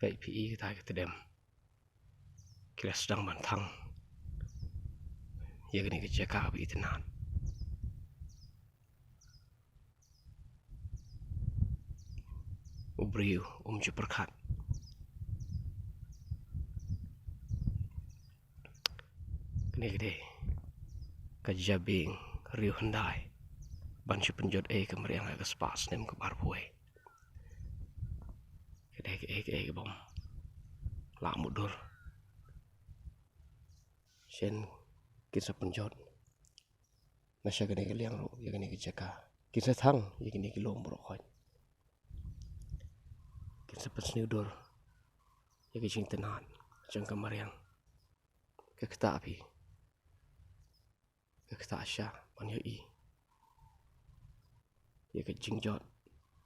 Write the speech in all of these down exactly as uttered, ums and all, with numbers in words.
Peit phi i kata ka tdem. Ki la sdang ban thang ïa kane ka jaka ba itynnad. U briew um ju pyrkhat. Kane ka dei ka jabieng riewhyndai ban shu pynjot ei ka mariang ha ka spah snem kaba arphew wei. Ka dei kaei kaei kabym lah mutdur. Shen kin sa pynjot na sha kane ka liang ruh ïa kane ka jaka. Kin sa thang ïa kine ki lum baroh khoit. Kin sa pynsniewdur ïa ka jingtynnad jong ka mariang. Ka ktah phi, ka ktah sha ban ïohi ïa ka jingjot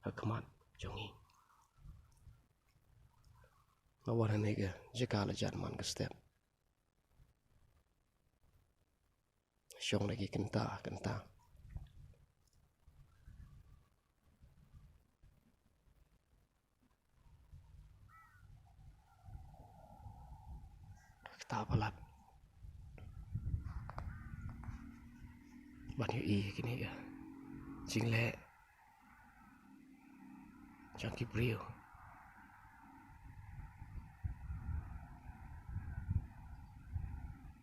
ha khmat jong ngi. Nga wan hangne ka jaka la jan man ka step. Shong la ki kynta kynta. Kata palat ban ïohi kine ka jingleh jong ki briew.